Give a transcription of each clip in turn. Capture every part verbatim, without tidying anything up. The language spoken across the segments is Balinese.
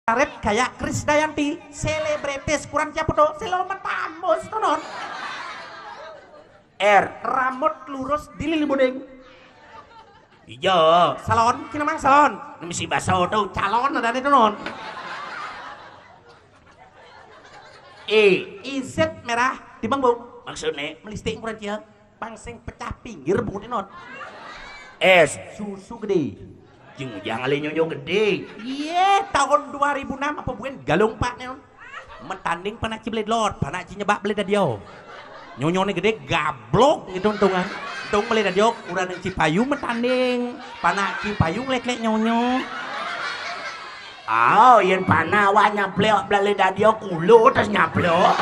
Arep gaya Krisdayanti, selebritis kurang siapa to? Selo metamus to, Non. Er, rambut lurus dilil bodeng. Iya, salon, kina mang salon. Mesti baso to, calon ada nih to, Non. E, iset merah di bangbung. Maksudnya? Melistik kurang dia. Bang sing pecah pinggir bunguté, Non. Es. Susu gedé. Jeng ujang alé nyonyo gedé. Iya, tahun dua ribu enam apa buin galung pak, Non. Metanding panak ci beledlot, panak ci nyebak beledadio. Nyonyoné gedé gablok gitu untungan. Untung beledadio kurang nang Cipayu metanding. Panak Cipayu nglek-lek nyonyo. Oh, yén panah wah nyaplok beledadio kulo terus nyaplok.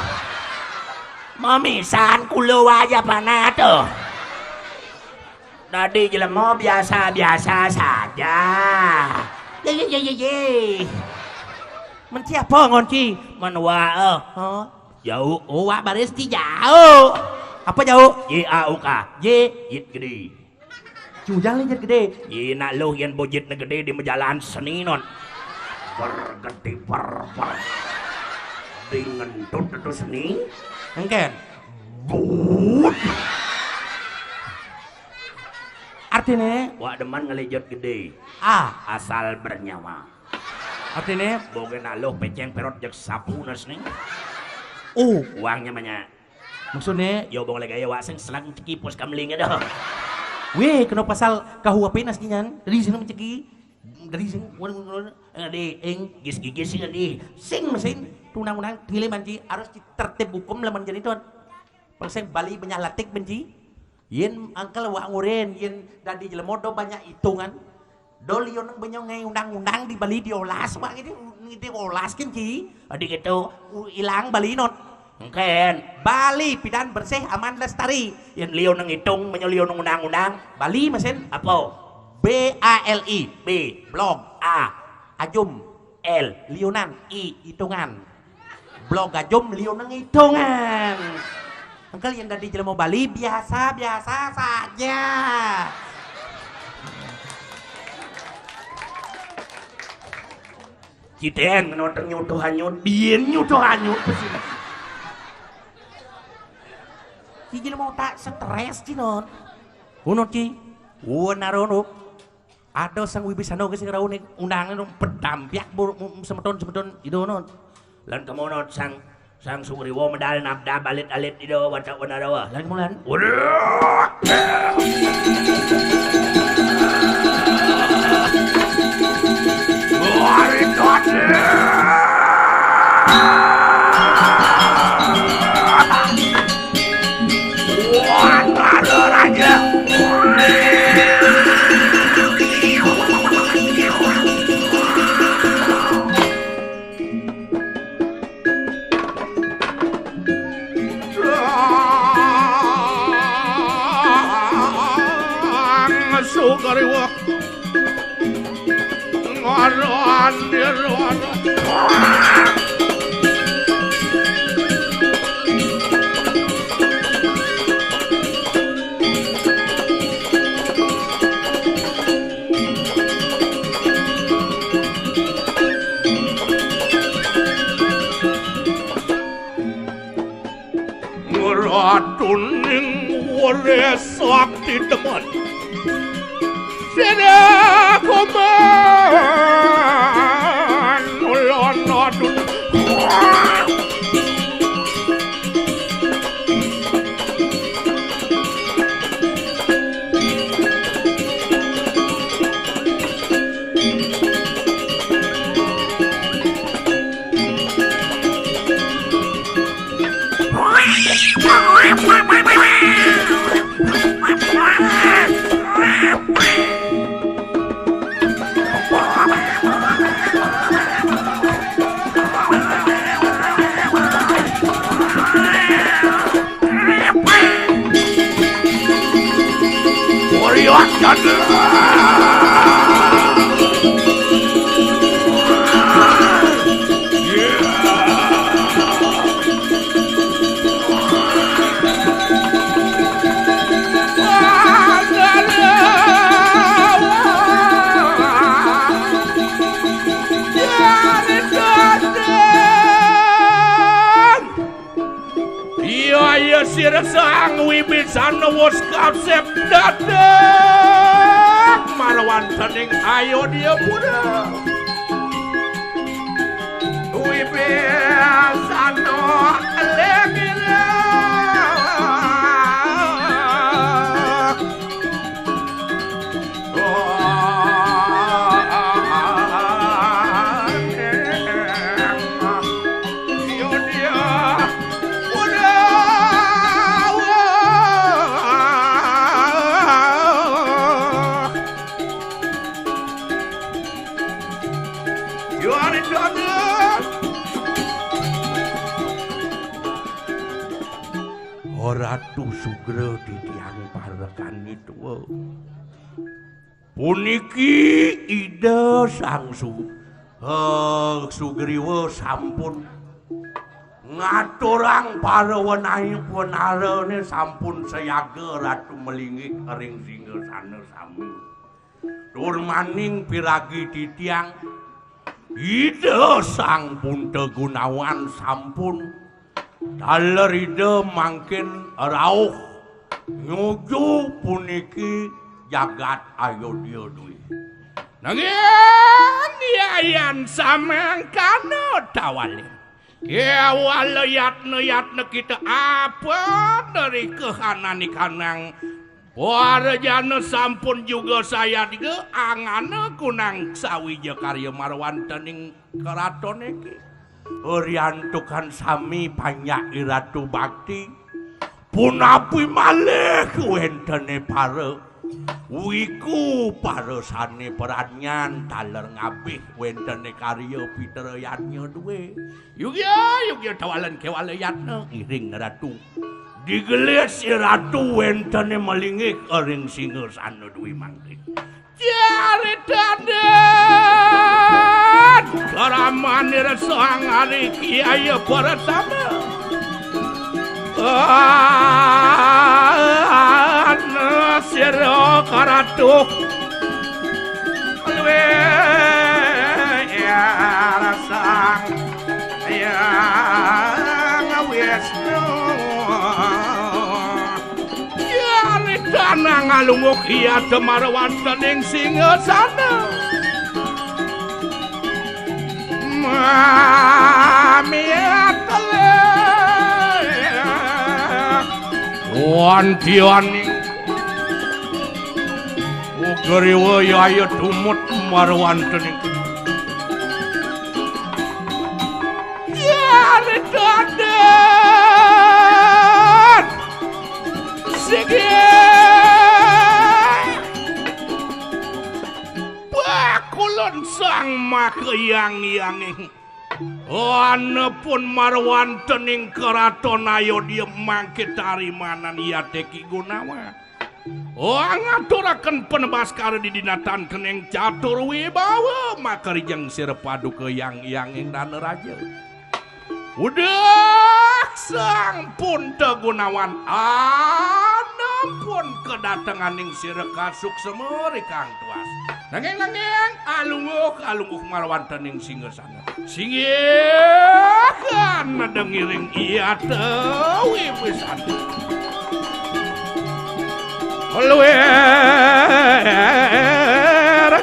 Mamisan kulo aja panah tuh. Dadi jelema biasa-biasa saja. Ye, ye, ye, ye, ye. Men siapa ngonci? Men wae. Hah? Jauh. Oh, wak baris ti jauh. Apa jauh? J A U K. J. Jit gedé. Jujang nih jit gedé. Ye nak luh yén bojitné gedé di majalan seni, Non. Bergedé ber, ber. Di ngentut itu seni. Engkén. But. Artiné? Wak demen ngeléjot gedé. A. Asal bernyawa. Artiné? Bogé nak luh pécéng pérot jeg sapu nas nih. U. Uangnya banyak. Maksudné? Yo bong lagi ya wak sing selang ceki pos kamling ada. Wéh, kena pasal kahu apa nas kinyan? Dari sini menceki. Dari sing, wan, wan, wan, eh, di, ing, gis, gigis, sing, di, sing, mesin, tunang, unang, pilih manci, harus di tertib hukum laman jadi tuan. Paling sing Bali banyak latik benci. Yén angkel wak ngurin, yén dadi jelema do banyak hitungan. Do liyo nang banyak ngai undang-undang di Bali diolas, wak gitu, diolas kan ci. Adi gitu, u-, ilang Bali non. Engkén. Bali pidan bersih, aman, lestari. Yén liyo nang hitung, banyak liyo nang undang-undang. Bali mesin apa? B A L I, B, blog, A, ajum, L, liunan, I, hitungan. Blog ajum, liuneng hitungan. Engkel yén dadi jelema Bali biasa-biasa saja. Citén kena teng nyutuh anyut, biyen nyutuh anyut pasti. Ci jelema otak stres ci non. Kunut ci. Wah narono. Ada sang wibisana ke sing rauné undangan pedampiak bur-, semeton-semeton idono. Lan kemono sang, sang Sugriwa medal nabda balit-alit ido watak wanarawa. Lan kemono lan. Sugriwa. Ratuning were sakti demen. Sira kuman ulana dun. Sira sang wibisana wus kasep dateng marwantening Ayodya Pura. Wibisana lengira. Ratu Sugra titiang parekan ituwa. Puniki Ida Sang Su-, eh, Sugriwa sampun ngaturang parawenai-, wenarane sampun sayaga Ratu malinggih ring singasana sami. Tur maning piragi titiang, Ida Sang Punta Gunawan sampun taler Ida mangkin rauh nuju puniki jagat Ayodya dwi. Nanging yayan samangkana tawalin. Kewala yatna-yatna kita apa dari kehananikanang para jana sampun juga sayadga angana kunang sawija karya marwantening keraton iki. Riantukan sami panjak iratu bakti, punapi malih wentene para wiku, para sane pranyan taler ngabih wentene karya pitra yadnya duwe. Yugya, yugya tawalen kewala yatna iring ratu. Digelis iratu wentene malinggih ring singasana duwe mangkin. Caritaning karamanira Sang Ari Kyai Pratama. Ana sira karatu luwih ya rasang Hyang Wisnu. Yaritanang alungguh iya temar wantening singasana. Mamiat telih. Wantianing Ugriwa yaya tumut marwantening. Yari dadan. Sige. Bakulun sang makayang-yanging. Anapun marwantening keraton Ayodya mangke tarimanan yateki Gunawan. Oh, ngaturaken panebaskara didinatan kening catur wibawa makarijeng sira paduka yang-, yanging danaraja. Udah sampun tegunawan anapun kedatenganing sira kasuksema rikang tuas. Nanging, nanging, alungguh, alungguh marwantening singasana. Singgih kan dengiring iya tewi pisan. Luwih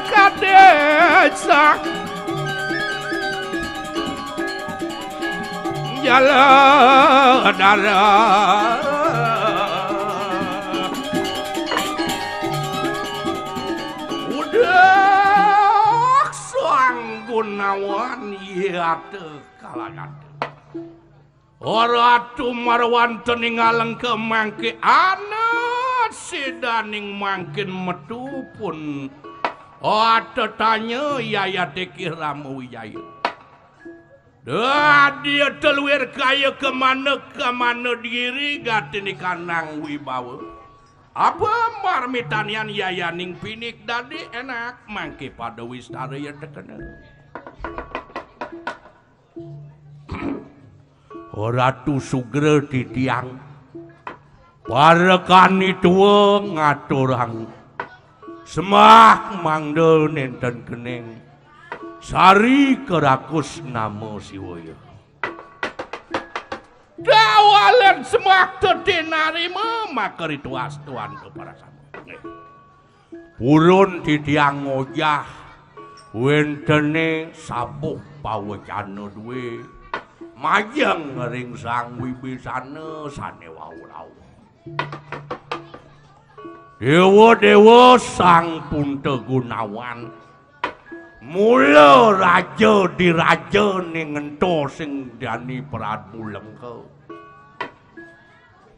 kadesa. Jala dara. Udah sang Gunawan yata kalagata. Ratu marwantening alengka mangke ana sidaning mangkin metu pun atetanya yayateki Rama Wijaya. Dadia teluir kaya kemana, kemana diri gatini kanang wibawa. Apa marmitanian yayaning pinik dadi enak mangke pada wistara ya tekena. Ratu Sugra titiang, parekani tua ngaturang sembah mangda nenten kening sari kerakus nama Siwaya. Dawalen semak tetinarima maka ritu astuan tu para sami. Nggih. Purun titiang ngojah wéntene sabuh pawecana dué majeng ring Sang Wibisana sane wau rauh. Dewa-dewa Sang Punta Gunawan, mula raja diraja ning ento sing dani Prabu Lengka.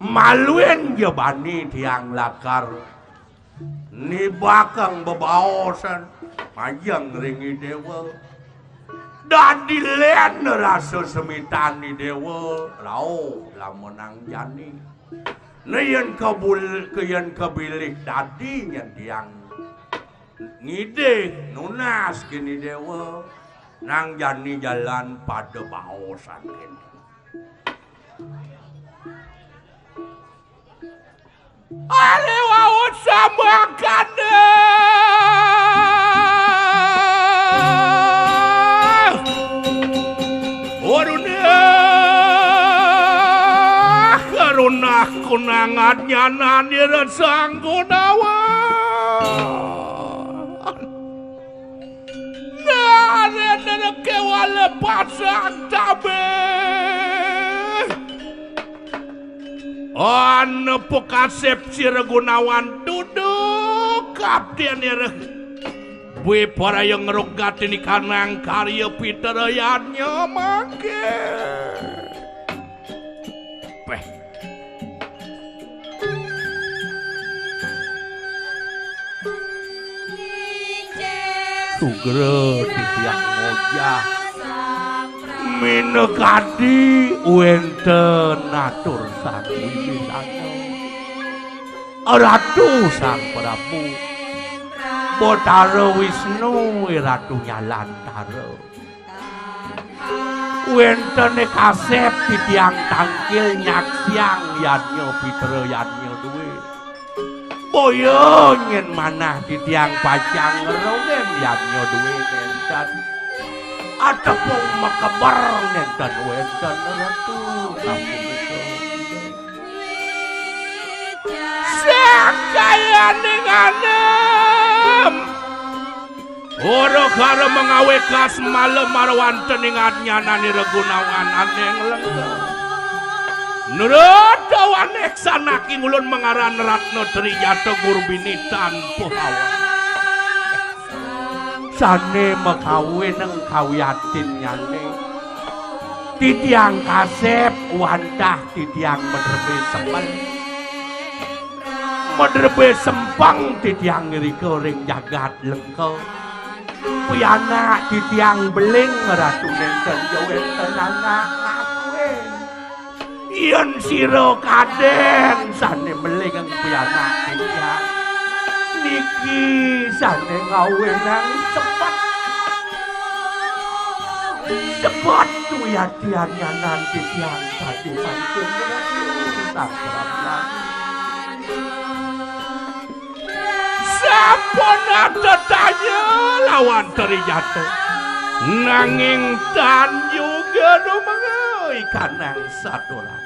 Maluin ja bani tiang lakar nibakang bebaosan majeng ring I Dewa. Dadi len rasa semitan I Dewa, rauh lamunang jani. Ne yen kabul-, ke yen kabilik dadi nyen tiang ngidih nunas kini Dewa, nang jani jalan pada baosan kini. Ale wau sambakana. Waruna, karuna kunangan nyanan ira Sang Gunawan. Narendra kewala pasang tabe. Ana pakasep sira Gunawan duduk kapten ira. Bui paraya ngrogati nikanang karya pitereyannya mangke. Peh. Sugra titiang ngojah. Minakadi wenten atur Sang Wiwisana. Ratu Sang Prabu. Batara Wisnu, Ratu Nyalantara. Wéntené kasép titiang tangkil nyaksiang yadnya pitra yadnya dué. Boya nyén manah titiang pacang ngrogén yadnya dué nénten. Atepung makeber nénten wénten Ratu sapunika. Sakayaning anem. Ora kara mengawe kas malem marwanten ing adnyanane regunawan aneng lengga. Nurut dawane sanaki ngulun mangaran Ratna Trijata Gurbini tanpa awak. Sane makawineng kawiyatinnyane. Titiang kasep wantah titiang madrebe sempel. Madrebe sempeng titiang ngrika ring jagat Lengka. Pianak titiang beling Ratu nenten ja wenten anak ngakuin. Yen sira kaden sane meling pianak titiang, niki sane ngawinang sepet. Sepet wiatian nyanan titiang tadi mangkin Ratu Sang Prabu. Sampun tetanya lawan Trijata. Nanging tan juga dumengai kanang saturan.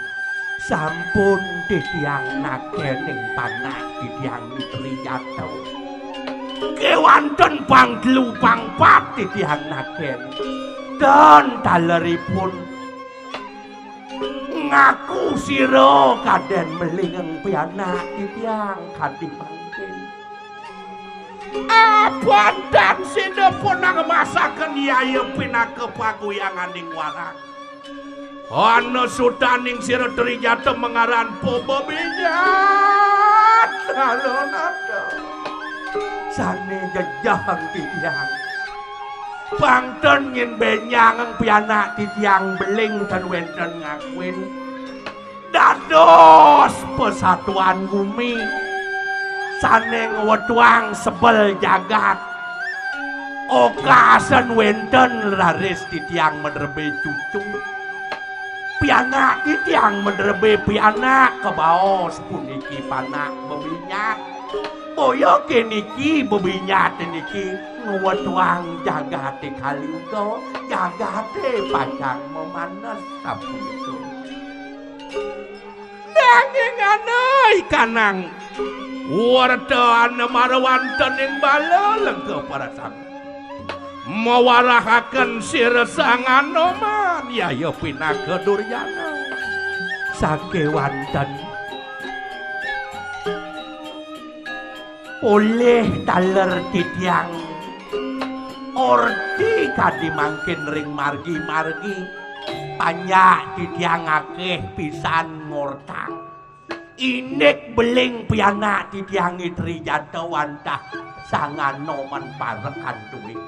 Sampun titiang nakening panak titiang Trijata. Kewanten pang telu pang pat titiang naken. Dan taleripun ngaku sira kaden melingeng pianak titiang kadi mangkin. Apan tan sida punang masaken yaya pinaka paguyanganing warang. Ana sutaning sira Trijata mangaran Pobabinyat. Alonata. Sane jejeheng titiang. Pangten nyin benyangeng pianak titiang beling ten wenten ngakuin. Dados pesatuan gumi sane ngwetuang sebel jagat. Okasen wenten raris titiang madrebe cucu. Pianak titiang madrebe pianak kabaos puniki panak bebinyat. Boya keniki bebinyat niki ngwetuang jagate kaliuga, jagate pacang mamanes sapunika. Nanging ana ikanang werta ana marwantening bala lengka parasang. Mawarahaken sira Sang Anoman yaya pinaka durjana. Sakewanten polih taler titiang orti kadi mangkin ring margi-margi, panjak titiang akeh pisan ngortang. Indik beling pianak titiang Itri Jata wantah Sang Anoman parek antuwé.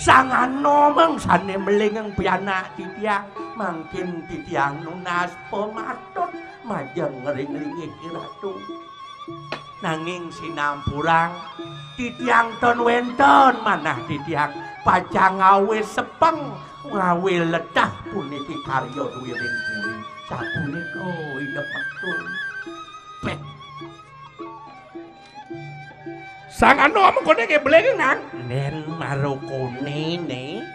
Sang Anoman sané melingeng pianak titiang, mangkin titiang nunas pamatut majeng ring linggih Ratu. Nanging sinampurang, titiang ten wénten manah titiang pacang ngawé sepeng, ngawé letah puniki karya duwiring puri. Sapunika idep metu. Péh. Sang Anoman koné ngebleng nang. Nén mara koné né.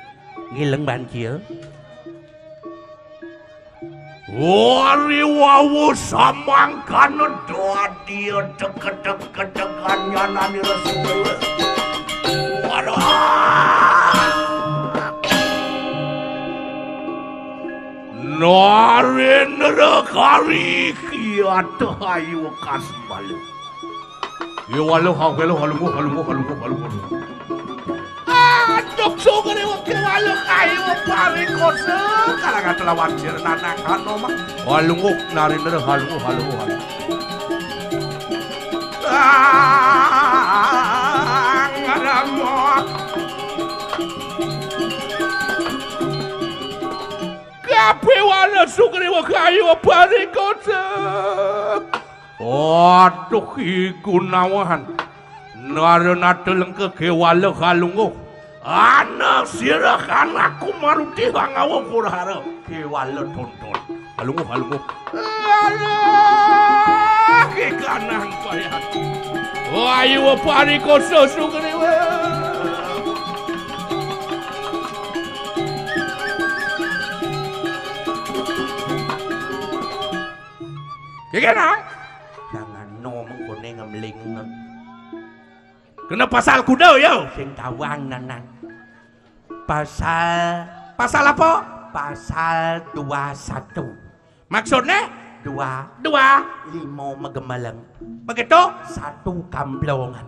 Ngileng bancia. Wari wawu samangkana dadi deg-deg-degan nyanani Resi Dewa. Waduh. Narendra kari kiat ayu kasmalu. Yo, waluh, waluh, waluh, waluh, waluh, waluh, waluh. Aduh, sugriwa kewaluh kayu parikosa, kalangan telawan sir nanang Hanoman. Waluh, Narendra, waluh, waluh, waluh. Ah, ngaramak. Kabeh waluh sugriwa kayu parikosa. Aduh, I Gunawan. Naranata lengke kewala kalungguh. Ana sira anakku maruti hangawa kurhara. Kewala tonton. Kalungguh, kalungguh. Alah, kekanang payah. Wayu parikosa sugriwa. Kekena. Jangan no mengkone ngemling. Kena pasal kuda ya. Sing tawang nanang. Pasal, pasal apa? Pasal dua satu. Maksudnya? Dua. Dua. Lima megemeleng. Begitu? Satu kamplongan.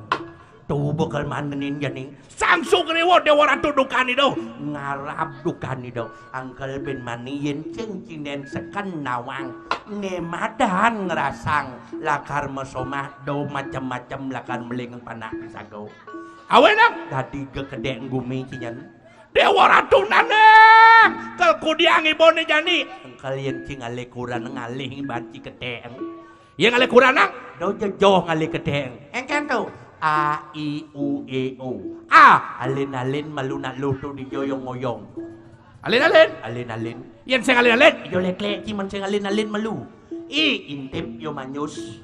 Tuh bakal manenin jani. Sang Sugriwa Dewa Ratu dukani do. Ngarap dukani do. Angkel ben mani yen cing cinen seken nawang. Ne madan ngerasang lakar mesomah do macem-macem lakar meling panak pisago. Awenang dadi gekedek gumi cinyen. Dewa Ratu nanang. Kel kudiang ibone jani. Engkel yen cing ale kuran ngalih banci ketek. Yen ngalih kuranang. Do jejoh ngalih ketek. Engken tu. A, I, U, E, O. A. Alin-alin melu nak lutu di joyong-ngoyong. Alin-alin. Alin-alin. Yen sing alin-alin. Ijo leklek ci men sing alin-alin melu. I. Intip yo manyus.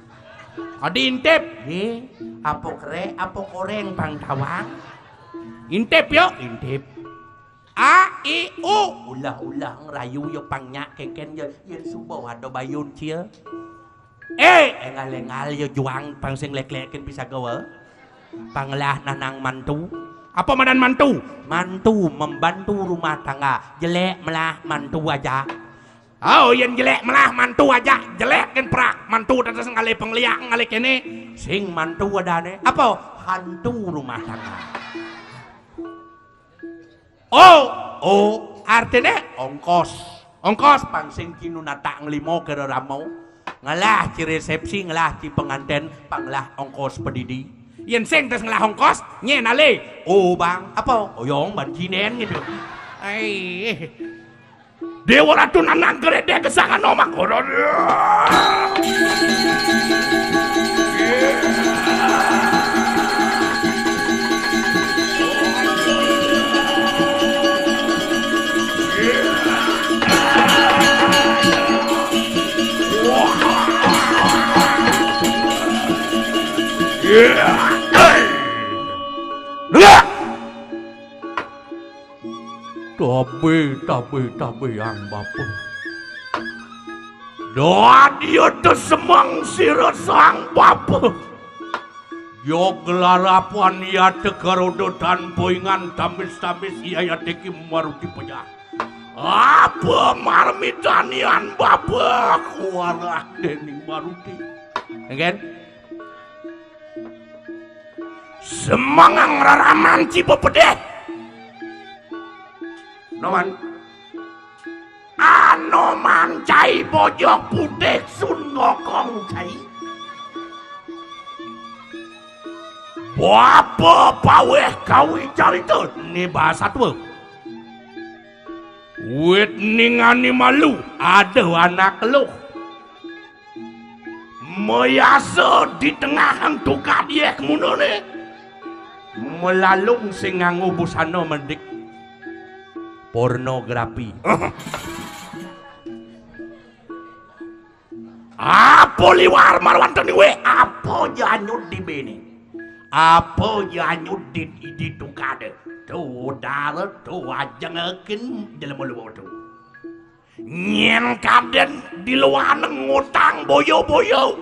Adi intip. Ye. Apo kerek, apo koreng pang tawang. Intip yo. Intip. A, I, U. Ulah-ulah ngerayu ya pang nyak kengken ya. Yen suba ada bayun cia. Eh, engal-engal ya juang pang sing lek-lekin pisagawa. Panglah nanang mantu. Apa madan mantu? Mantu membantu rumah tangga. Jelek melah mantu aja. Oh, yen jelek melah mantu aja, jelek ken prak. Mantu tetes ngalih pengliak ngalih kene. Sing mantu adane. Apa? Hantu rumah tangga. O, O, artine ongkos. Ongkos pang sing kinu natak nglimo kira ramo. Ngelah ci resepsi, ngelah ci penganten, panglah ongkos pedidi. Yen sing tes ngelah ongkos, nyen ale. O bang, apa? Oyong ban cinen gitu. Ai. Dewa Ratu nanang geredek kesangan omak koron. Tabe, tabe, tabe, ang bapa. Doa dia tesemeng sira sang bapa. Jog larapan yata karodo tan poingan tamis-tamis iyayat iki maruti pejah. Apa marmitanian bapa kuarah dening maruti. Engken? Semengang raraman ci pepedeh. Noman. Anoman cai bojog putih sun ngokong cai. Bapa paweh kawi carita ne bahasa tua. Wit ningani malu, ada anak luh. Mayasa di tengah tukad yeh kemunane. Melalung sing nganggo busana mendik pornografi. Apa liwar marwantene weh? Apa janyud di bene? Apa janyud di, di tukade? Tu dara, tu ajengekin jelema luwa tu. Nyen kaden di luar ngutang boyo-boyo.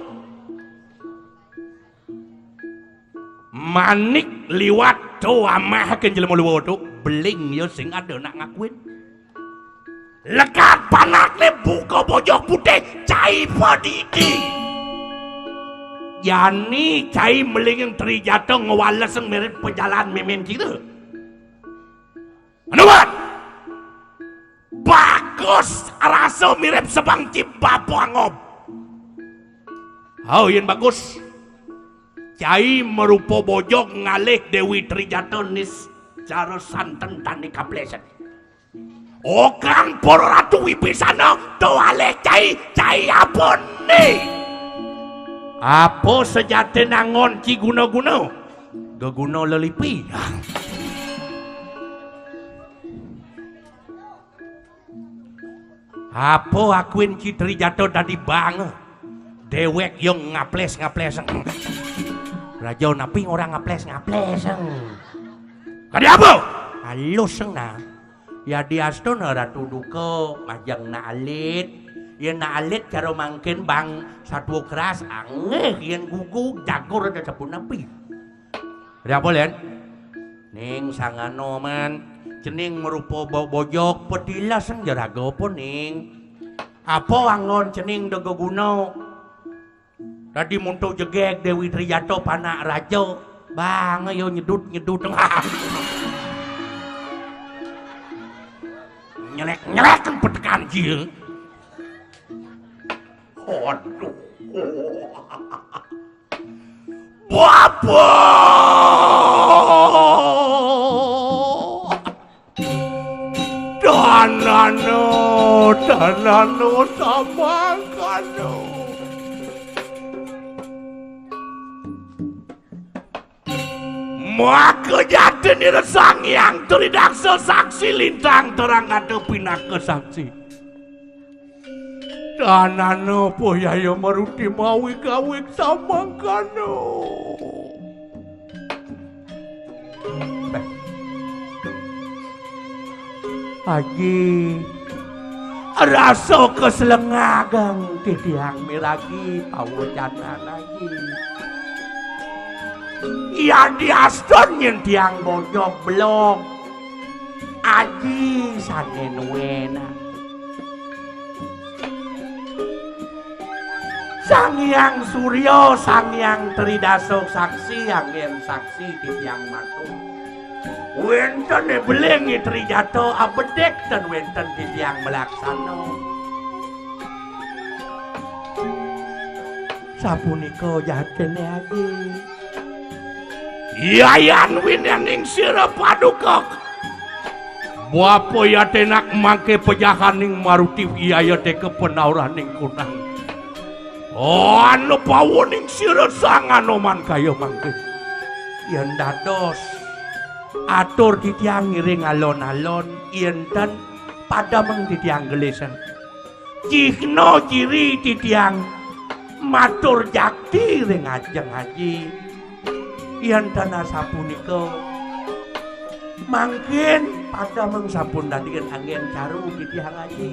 Manik liwat tu amahke jelema luwa tu, beling ya sing ada nak ngakuin. Lekad panakne buka bojog putih cai padidi. Jani cai melinging Trijata ngwaleseng mirip pejalan mimin kira. Anuan. Bagus rasa mirip sebang ci bapa angob. Hau yen bagus. Cai marupa bojog ngalih Dewi Trijata nis cara santen tani kaplesen. Okan para ratu wibisana to alih cai, cai apa ni? Apa sejatine angon ci guna-guna? Geguna lelipi. Apa akuin ci Trijata dadi bang? Dewek yo ngaples-ngaples. Raja napi orang ngaples-ngaples. Kadi apa? Halus nah. Ya diastana Ratu Duka majeng nak alit. Ya nak alit cara mangkin bang satwa keras angeh yen gugu jagur ada sabun napi. Ada apa, Len? Ning sangano man, cening marupa bo-, bojog, petilas jeraga apa, Ning? Apa anggon cening dega guna? Dadi muntuk jegeg Dewi Trijato panak raja. Bang yo nyedut-nyedut. Nyelek-nyelek petekan jil. Aduh. Bapa! Danano, danano, samangkano. Maka jatinira Sang Hyang Tridaksa saksi lintang terang ada pinaka saksi. Danana puyaya maruti mawig-awig samangkana. Aji, rasa kaselengageng titiang miragi pawacanan Aji. Yadiastun nyen tiang bojog belog. Aji sane nuena. Sang Hyang Surya, Sang Hyang Tridasa saksi, anggen saksi titiang matur. Wentene beling Trijata abedek ten wenten titiang melaksana. Sapunika jatine Aji. Yayan winening sira paduka. Bapa yatenak mangke pejahaning maruti iyayateka panawraning kunang. Ana pawaning sira sang Anoman kaya mangke. Yen dados atur titiang ngiring alon-alon, yen ten padameng titiang gelesen. Cihna ciri titiang matur jakti ring ajeng Aji. Yen tan asapunika, mangkin padameng sampun dadi anggen caru titiang Aji.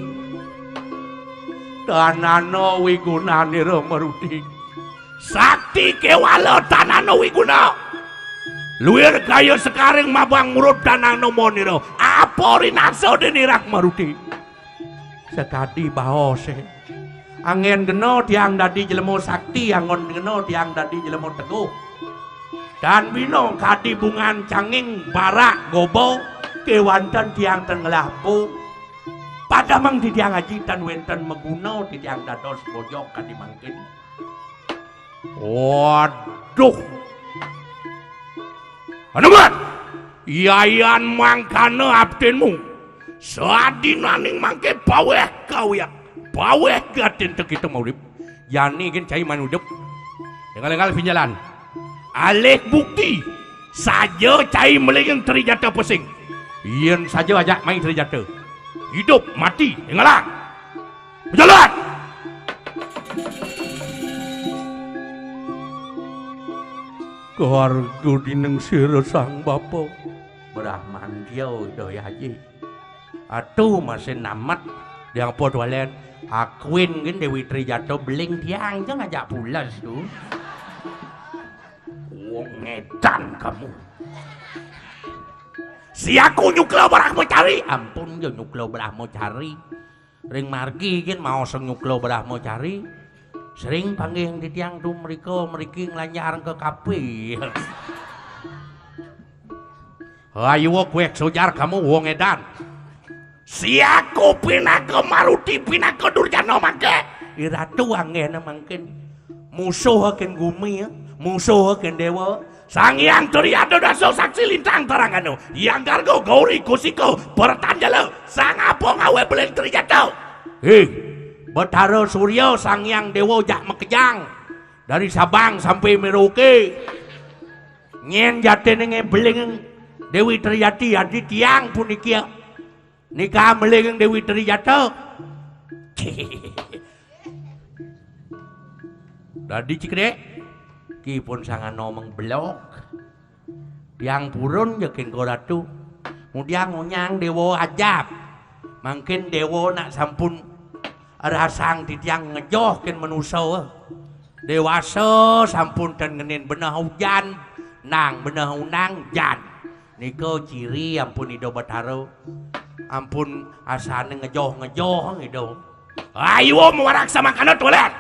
Tanana wigunanira Maruti. Sakti kewala tanana wiguna. Luir kaya sekaring mabang murut tanana monira. Apa rinasa denirang Maruti? Sakadi baose. Anggen gena tiang dadi jelema sakti, anggon gena tiang dadi jelema teguh. Tan bina kadi bungan canging barak goba, kewanten tiang ten ngelah empu. Padamang titiang aji tan wenten maguna titiang dados bojog kadi mangkin. Waduh. Anuman, yayan mangkana abtenmu. Sadinaning mangke paweh kawiak. Paweh gatin tekita maurip. Jani gin cai manudep. Enggal-enggal pinjalan. Alih bukti. Saja cai melinging trijata pesing. Yen saja ajak main trijata. Hidup, mati, enggalan. Jalan! Keluarga dineng sira sang bapa. Brahmantio ida ya haji. Atu masih namet. Dia apa tualen? Akuin gin Dewi Trijata beling tiang jeng ajak pulas tu. Wong edan kamu. Siaku nyukla Brahmacari. Ampun ya nyukla Brahmacari. Ring margi gin maos nyukla Brahmacari. Sering panggih titiang tu mrika mriki nglanjar ke kape. Ayo kuek sojar kamu wong edan. Siaku pinaka Maruti pinaka Durjana mangke. Iratu anggena mangkin. Musuh ken gumi, musuh ken dewa. Sang Hyang Triada Dasa Saksi Lintang Tarangana, Hyang Garga Gauri Kusika Pertanjala, Sang Apa ngawe beling Trijata. Heh, Betara Surya Sang Hyang Dewa jak makejang dari Sabang sampai Merauke. Nyen jatene nge beling Dewi Trijati adi tiang punikia. Nika melinging Dewi Trijata. Dadi cikrek, ki pun sangano mengblok. Tiang purun ya kengko ratu. Mudiang onyang dewa ajab. Mangkin dewa nak sampun rasang titiang ngejoh ken manusa. Dewasa sampun ten ngenin beneh ujan, nang beneh unang jan. Nika ciri ampun Ida Betara. Ampun asane ngejoh-ngejoh Ida. Ayo mawarak samakana tulen.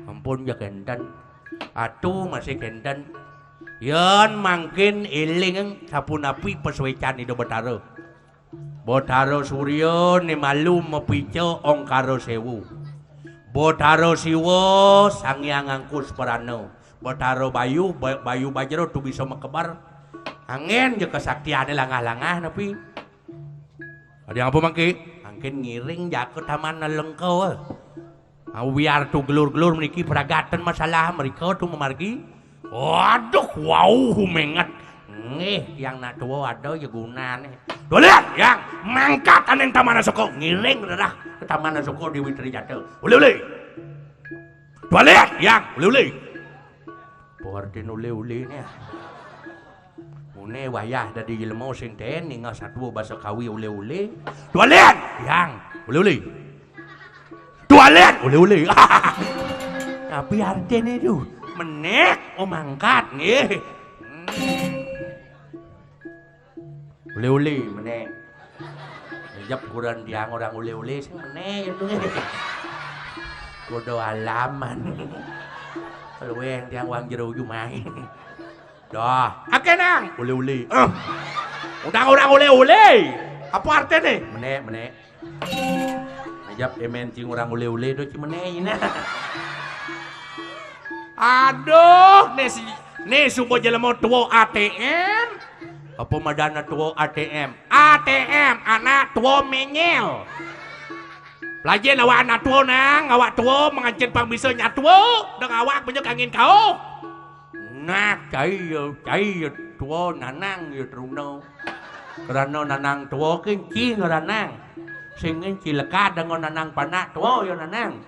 Ampun ya kenten. Atu masih kenten. Yen mangkin eling sapunapi pasuecan Ida Betara. Betara Surya ne malu mapica ongkara sewu. Betara Siwa Sang Hyang Angkus Prana. Betara Bayu, Ba-, Bayu Bajra tu bisa makeber. Angin je kesaktiane langah-langah napi. Ada apa mangke? Mangkin ngiring jaka taman Lengka. Au biar tu gelur-gelur mriki pragaten masalah mrika tu mamargi. Waduh, wau humenget. Nggih, yang nak tua ada ya gunane. Dolen, yang mangkat aning taman Asoko, ngiring redah ke taman Asoko Dewi Trijata. Uli-uli. Dolen, yang uli-uli. Apa artin uli-uli ni? Mune wayah dadi jelema sing ten ningeh satua basa Kawi uli-uli. Dolen, yang uli-uli. Tualet, uli-uli. Tapi artine tu menek, oh mangkat nggih. Uli-uli menek. Jep kuran tiang orang uli-uli sing menek itu nggih. Kudu alaman. Keluwen tiang wang jero uju main. Dah. Ake nang, uli-uli. Eh. Utang orang uli-uli. Apa artine? Menek, menek. Ajab emen cing orang uli-uli do cimene ina. Aduh, ne si ne suba jelema tua A T M. Apa madana tua A T M? A T M anak tua menyel. Pelajen awak anak tua nang, awak tua mengancin pang bisa nyatua, deng awak punya kangin kau. Nah, cai ya, cai ya tua nanang ya teruna. Kerana nanang tua ke ci ngeranang. Sing ci lekat dengan nanang panak tua ya nanang.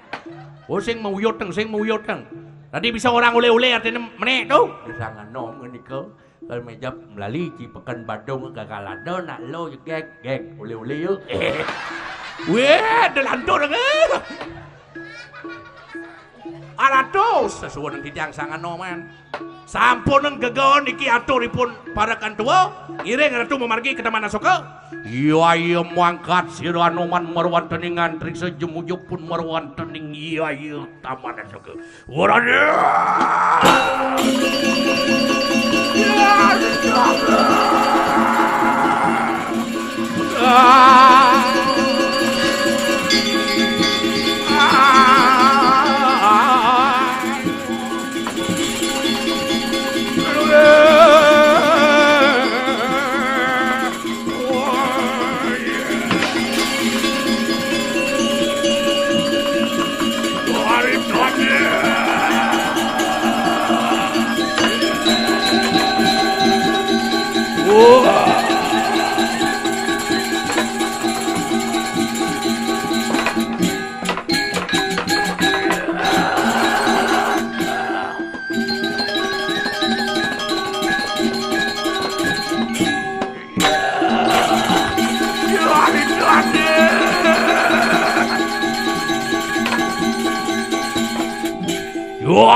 Oh, sing mauyut teng, sing mauyut teng. Tadi bisa orang uli-uli artine menek tu. Bisa nganom ngenika. Kalau meja melali ci peken Badung gagal ada nak lo gek gek uli-uli yuk. Weh, ada lantur ke? Aratus, sesuwun titiang Sang Anoman. Sampun gegaon niki aturipun para kantua, ngiring Ratu mamargi ka Taman Asoka. Iya, iya, mangkat sira Anoman marwantening antriksa, jemujupun marwantening, iya, iya, Taman Asoka. Warane!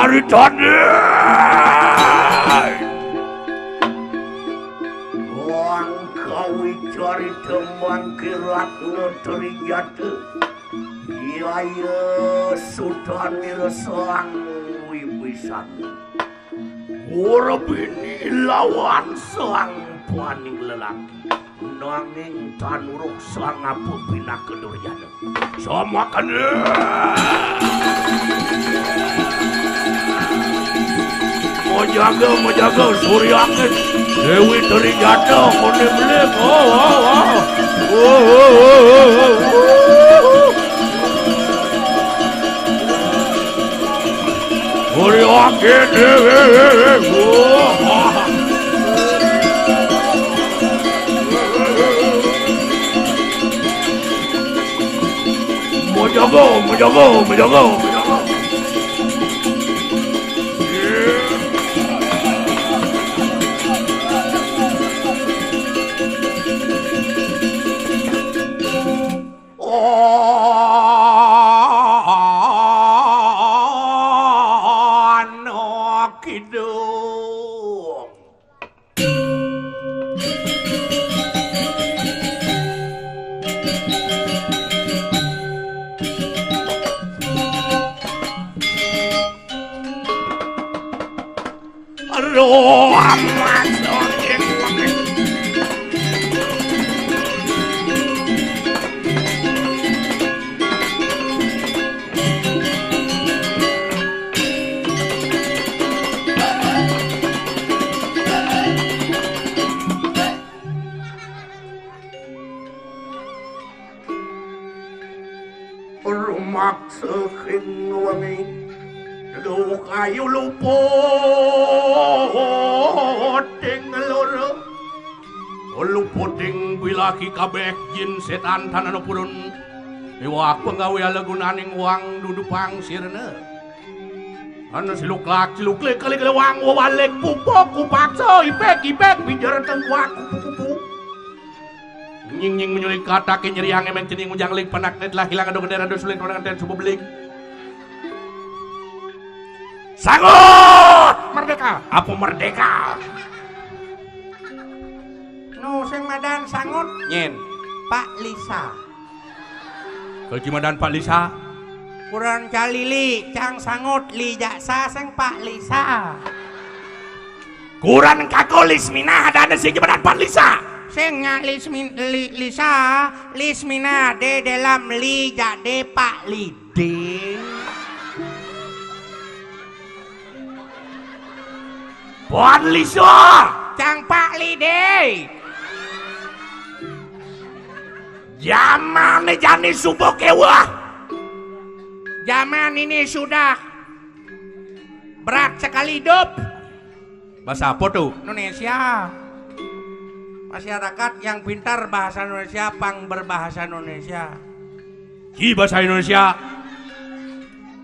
Aritane. Wong kawicarita mangkiratna trijata. Yaya sutanira sang wibisan. Ora bini lawan sang paning lelaki. Nanging tan uruk sang apa pinaka durjana. Samakan. Majaga, majaga, Surya Akis. Dewi Trijata, Kone Beling. Oh, oh, oh. Oh, oh, oh, oh, oh. Surya Akis. Oh, oh. Majaga, majaga, majaga, majaga. Ana kidung. Aduh, amat. Rumaksa king wengi, duh kayu luputing loro. Luputing bilaki kabeh jin setan tanana purun. Miwah penggawe ala gunaning wang dudupang sirna. Ana siluklak, siluklik, kali-kali wang, wawalik, pupuk, kupaksa, ipek, ipek, bijar, tengkuak, kupu-kupu. Nying, nying, menyulik, katake, nyeriang, emek, cening, ujang, lik, panak, net, lah, hilang, ado, gede, ado, sulit, ado, ngenten, subuh, beling. Sangut! Merdeka! Apa merdeka? Nu sing madan sangut? Nyen. Pak Lisa. Kaji madan Pak Lisa. Kuran calili, cang sangut, li jaksa sing Pak Lisa. Kuran kaku Lismina, ada, ada sing madan Pak Lisa. Sing nyak Lismin-, li-, Lisa, Lismina, de dalam li jak de Pak Lide. Pak Lisa. Cang Pak Lide. Jamane jani subuh kewah. Zaman ini sudah berat sekali hidup. Bahasa apa tuh? Indonesia. Masyarakat yang pintar bahasa Indonesia, pang berbahasa Indonesia. Ki bahasa Indonesia.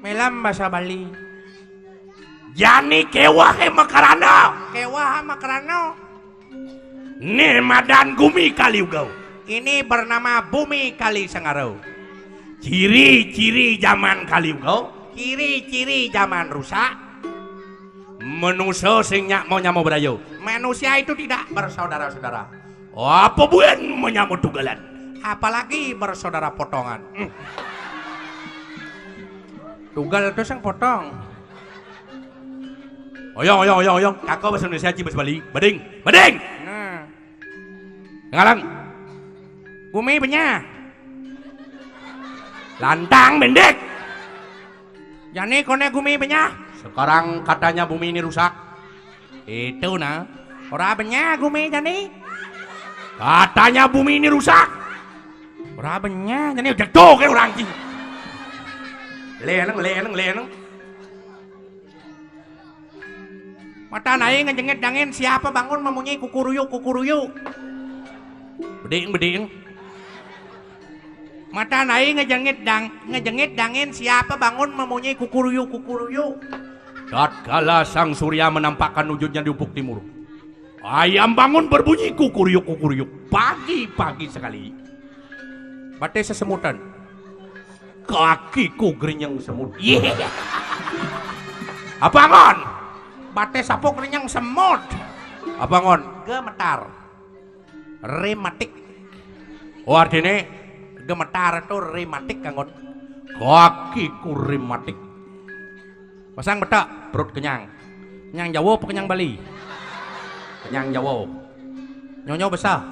Melam bahasa Bali. Jani kewahe makarana. Kewahe makarana. Nih madan gumi Kaliuga. Ini bernama bumi Kali Sengaro. Ciri-ciri zaman Kaliuga. Ciri-ciri zaman rusak, manusa sing nyak mau nyama brayu. Manusia itu tidak bersaudara-saudara. Apa buin mau nyama tugalan? Apalagi bersaudara potongan. Hmm. Tugal itu sing potong. Oyong, oyong, oyong, oyong. Kaka bahasa Indonesia, ci bahasa Bali. Bading, bading. Nah. Ngalang. Gumi benyah. Lantang, bendik. Jani kone gumi benyah. Sekarang katanya bumi ini rusak. Itu nah. Ora benyah gumi jani. Katanya bumi ini rusak. Ora benyah jani, udah tuh kayak orang, ci. Leneng, leneng, leneng. Mata naik ngejengit dangin, siapa bangun memunyi kukuruyu, kukuruyu? Beding, beding. Mata naik ngejengit dang, ngejengit dangin, siapa bangun memunyi kukuruyu, kukuruyu? Tatkala sang surya menampakkan wujudnya di ufuk timur, ayam bangun berbunyi kukuruyu, kukuruyu. Pagi-pagi sekali, bate sesemutan. Kakiku gerinyeng semut. Iya. Apa ngon? Bate sapo gerinyeng semut? Apa ngon? Gemetar. Rematik. Oh, artine gemetar itu rematik, Kang Ngon. Kakiku rematik. Pasang betak, perut kenyang. Kenyang Jawa apa kenyang Bali? Kenyang Jawa. Nyonyo besar.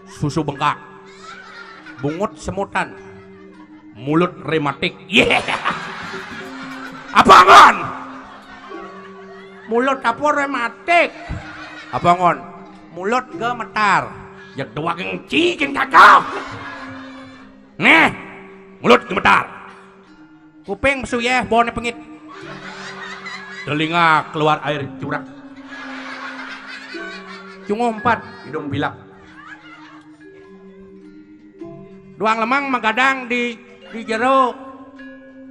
Susu bengkak. Bungut semutan. Mulut rematik. Iya. Apa ngon? Mulut apa rematik? Apa ngon? Mulut gemetar. Ya doang cikin kakak. Nih, mulut gemetar. Kuping mesuyeh, bone pengit. Telinga keluar air curah. Cungo empat, hidung bilak. Duang lemeng magadang di di jero.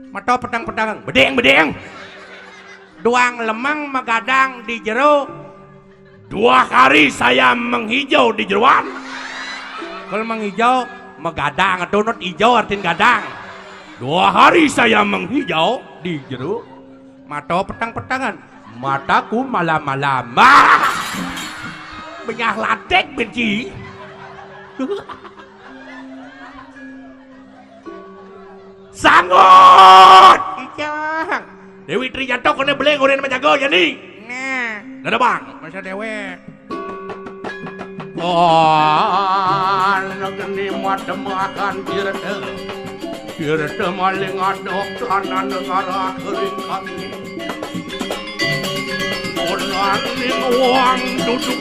Mata petang-petang. Bedeng, bedeng. Duang lemeng magadang di jero. Dua hari saya menghijau di jeroan. Kalau menghijau, magadang, tunut hijau artin gadang. Dua hari saya menghijau di jero. Mata petang-petangan. Mataku malam-malam. Ah! Benyah latek benci. Sanggup. Ijang. Dewi Trijanto kena beling orang nama jago jadi. Nah. Ada bang. Masa dewe. Oh, negeni mademakan tirta. Tirta maling adok tanah negara kering kami. Onan ning wong duduk.